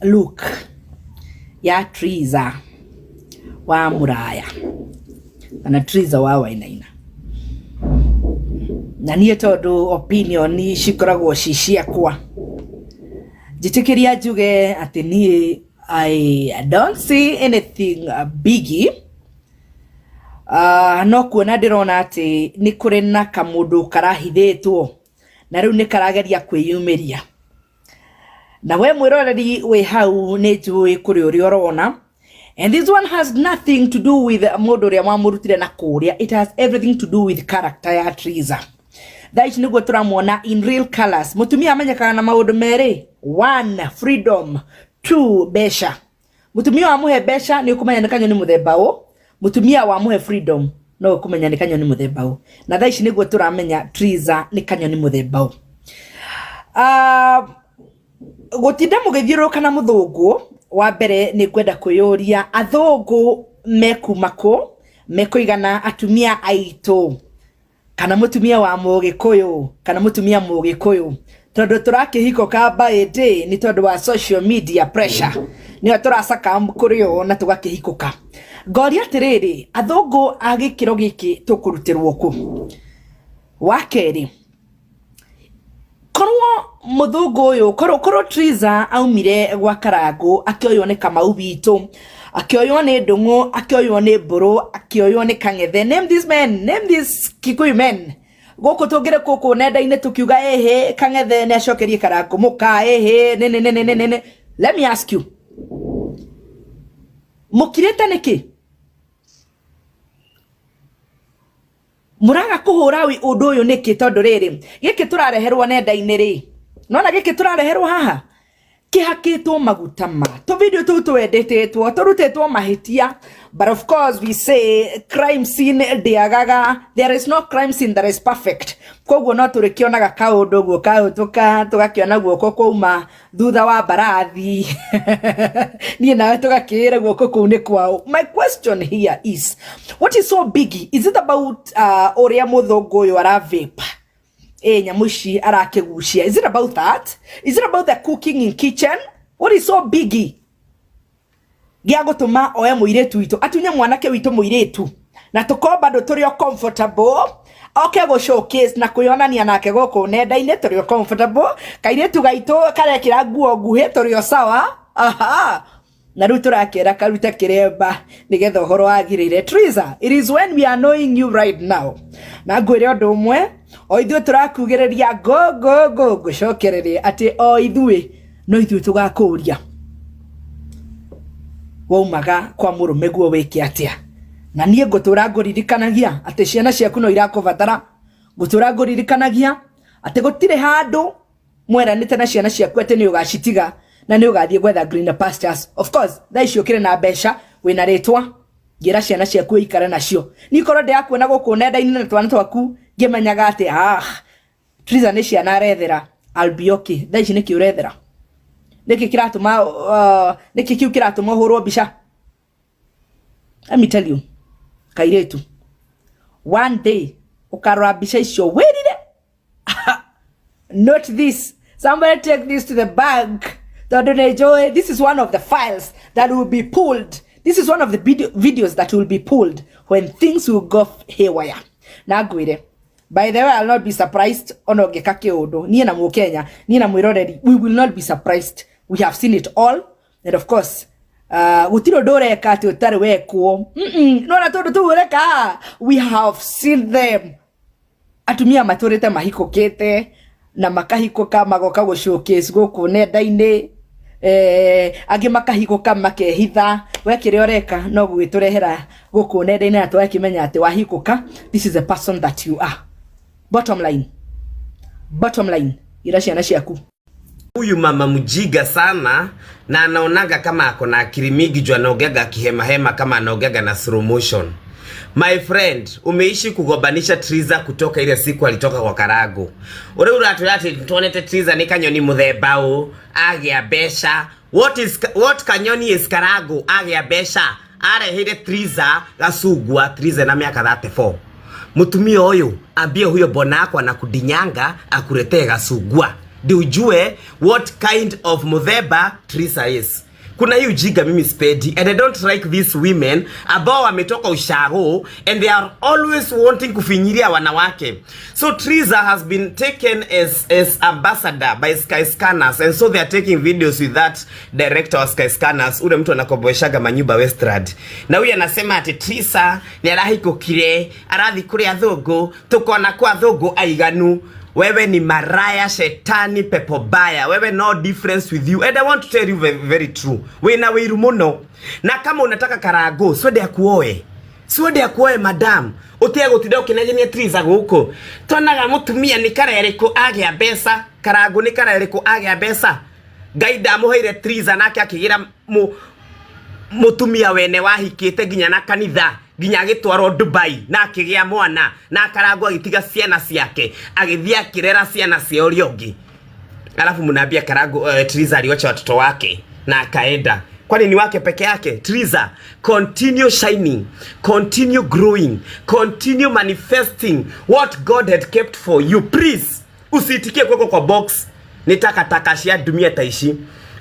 Look ya Triza wa Muraya kana Triza wa Wainaina. Na niĩ tondũ opinion cikoragwo ci ciakwa, njĩtĩkĩria njuge atĩ niĩ I don't see anything biggie. No kuona ndĩrona atĩ nĩ kũrĩ na kamũndũ karahithĩtwo na rĩu nĩ karageria kwĩyumĩria. Na we mwĩroreri wĩ hau nĩ njũĩ kũrĩ ũrĩa ũrona. And this one has nothing to do with mũndũ ũrĩa wamũrutire na kũrĩa. It has everything to do with character ya Triza. Thaa ici nĩguo tũramuona in real colors. Mũtumia amenyekaga na maũndũ merĩ. One, freedom. Two, mbeca. Mũtumia wamũhe mbeca nĩ ũkũmenya nĩ kanyoni mũthemba ũ. Mũtumia wamũhe freedom no ũkũmenya nĩ kanyoni mũthemba ũ. Na thaa ici nĩguo tũramenya Triza nĩ kanyoni mũthemba ũ. Gũtinda mũgĩthiũrũrũka na mũthũngũ, wa mbere nĩ ngwenda kwĩyũria athũngũ mekuma kũ mekũigana atumia aitũ kana mũtumia wa mũgĩkũyũ kana mũtumia mũgĩkũyũ tondũ tũrakĩhikũka by day nĩ tondũ wa social media pressure nĩyo tũracaka kũrĩ o na tũgakĩhikũka. Ngoria atĩrĩrĩ, athũngũ a gĩkĩro gĩkĩ tũkũrutĩrwo kũ? Wa kerĩ, korwo mũthũngũ ũyũ korwo korwo Triza aumire gwa Karangũ akĩoywo nĩ Kamau witũ, akĩoywo nĩ Ndũng'ũ, akĩoywo nĩ Mbũrũ, akĩoywo nĩ Kang'ethe, name these men, name these Kikuyu men. Gũkũ tũngĩrĩ gũkũ nenda-inĩ tũkiuga ĩhĩ Kang'ethe nĩ acokerie Karangũ mũka, ĩhĩ nĩ nĩ nĩ nĩ nĩ. Let me ask you, mũkirĩte nĩkĩ? Mũraga kũhũra ũndũ ũyũ nĩkĩ? Tondũ rĩrĩ gĩkĩ tũrareherwo nenda-inĩ rĩ, nona gĩkĩ tũrareherwo haha kĩhakĩtwo maguta ma tũ video tũu twendetwo tũrutĩtwo mahĩtia, but of course we say crime scene ndĩagaga. There is no crime scene that is perfect. Koguo no tũrĩkĩonaga kaũndũ guo kahĩtũka, tũgakĩona guoko kwauma thutha wa mbarathi, niĩ nawe tũgakĩĩra guoko kũu nĩ kwao. My question here is, what is so big? Is it about ũrĩa mũthũngũ ũyũ ara vape nyamũ ici arakĩgucia? Is it about that? Is it about the cooking in kitchen? What is so big gĩa gũtũma oe mũirĩtu witũ, atunye mwanake witũ mũirĩtu, na tũkorwo bado tũrĩ o comfortable oke gũ showcase na kwĩonania nake gũkũ nenda-inĩ tũrĩ o comfortable, kairĩtu gaitũ karekĩra nguo nguhĩ tũrĩ o sawa. Aha, na rĩu tũrakĩra karuta kĩremba nĩgetha ũhoro wagĩrĩre. Triza, it is when we are knowing you right now. Na ngwĩre ũndũ ũmwe, o ithuĩ tũrakugĩrĩria go go go, ngũcokererie atĩ o ithuĩ no ithuĩ tũgakũria waumaga kwa mũrũme guo wĩke atĩa. Na niĩ ngũtũra ngũririkanagia atĩ ciana ciaku no irakũbatara, ngũtũra ngũririkanagia atĩ gũtirĩ handũ mweranĩte na ciana ciaku atĩ nĩ ũgacitiga na nĩ ũgathiĩ gwetha greener pastures. Of course thaa ici ũkĩrĩ na mbeca, wĩna rĩtwa, ngĩra ciana ciaku ũikare nacio. Niĩ korwo ndĩrakuona gũkũ nenda-inĩ na twana twaku ngĩmenyaga atĩ Triza nĩ ciana arethera, I'll be okay. Thaa ici nĩkĩ ũrethera? Nĩkĩ kĩratũma nĩkĩ kĩu kĩratũma ũhũrwo mbica? Let me tell you, kairĩtu, one day ũkarora mbica icio wĩrire. Note this, somebody take this to the bank, tondũ nĩ njũĩ this is one of the files that will be pulled. This is one of the videos that will be pulled when things will go haywire. Na ngwĩre, by the way, I'll not be surprised ona ũngĩka kĩũndũ. Niĩ na mũkenya, niĩ na mwĩroreri, we will not be surprised. We have seen it all, and of course gũtirĩ ũndũ ũreka atĩ ũtarĩ wekwo. Nona tũndũ tũu ũreka, we have seen them. Atumia matũrĩte mahikũkĩte na makahikũka magoka gũ showcase gũkũ nenda-inĩ, angĩ makahikũka makehitha. We kĩrĩa ũreka no gwĩtũrehera gũkũ nenda-inĩ na tũgakĩmenya atĩ wahikũka, this is the person that you are. Bottom line, bottom line, ira ciana ciaku. Huyu mama mjiga sana na anaonaga kama ako na akili mingi juu anaongeaga akihemahema kama anaongeaga na slow motion. My friend, umeishi kugombanisha Triza kutoka ile siku alitoka kwa Karago. Uri uratwira ati tuonete Triza ni kanyoni muthemba ũ agĩa mbeca. What kanyoni is Karago agĩa mbeca? Areheire Triza gacungwa, Triza na miaka 34. Mutumia ũyũ ambie huyo bwana wako anakudinyanga akuletee gacungwa. Ndio ujue what kind of muthemba Triza is. Kuna hii ujinga mimi sipendi, and I don't like these women ambao wametoka ushago and they are always wanting kufinyiria wanawake. So Triza has been taken as ambassador by Sky Scanners, and so they are taking videos with that director wa Sky Scanners, ule mtu anakomboeshaga manyumba Westland. Na huyu anasema ati Triza ni arahikukire arathi kuri athungu tukona kwa athungu aiganu. Wewe ni maraya, shetani, pepo baya. Wewe no difference with you. And I want to tell you very, very true. Wina wiru muno. Na kama unataka Karango, swende akuoe. Swende akuoe madam. Utige gutinda ukinegenia Triza guku. Tonaga mutumia ni kareriku agĩa mbeca. Karango ni kareriku agĩa mbeca. Ngai ndamuheire Triza nake akigira mu mutumia wene wahikite nginya na kanitha nginya agĩtwarwo Dubai na akĩgĩa mwana na akarangwo agĩtiga ciana ciake agĩthiĩ akĩrera ciana cia ũrĩa ũngĩ. Alafu mnaambia Karango Triza aliwacha watoto wake na akaenda. Kwani ni wake peke yake? Triza, continue shining, continue growing, continue manifesting what God had kept for you. Please, usiitikie kuwekwa kwa box. Ni takataka cia ndumia ta ici,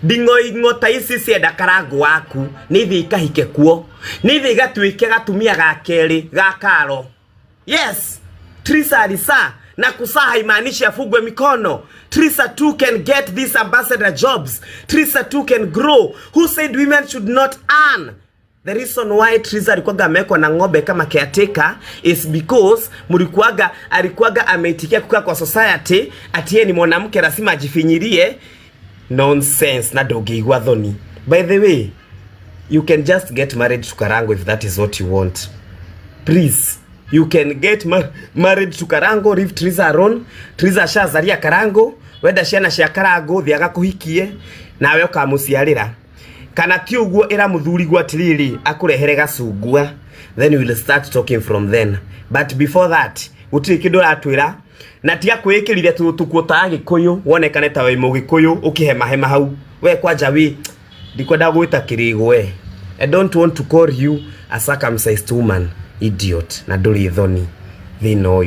nding'oing'o ta ici cienda Karango waku nĩ ithiĩ ikahike kuo, nĩ ithiĩ igatuĩke gatumia ga kerĩ ga karo. Yes, Triza alisaa na kusaa haimaanishi afugwe mikono. Triza too can get these ambassador jobs. Triza too can grow. Who said women should not earn? The reason why Triza alikuwaga amewekwa na ng'ombe kama caretaker is because mlikuwaga alikuwaga ameitikia kukaa kwa society ati yeye ni mwanamke lazima ajifinyirie. Nonsense na ndũngĩigua thoni. By the way, you can just get married to Karango if that is what you want. Please, you can get married to Karango, leave Triza alone. Triza ashazaria Karango, wenda ciana cia Karango thi agakuhikie nawe ukamuciarira. Kana ti uguo ira muthuriguo atiriri akurehere gacungwa, then we will start talking from then. But before that, gutiri kindu uratwira na tiga kwikirire tukuo ta agikuyu wonekane ta wi mugikuyu ukihemahema hau we kwanja wi ndikwenda gwita kirigwe. I don't want to call you a circumcised woman, idiot, na nduri thoni thina uyu.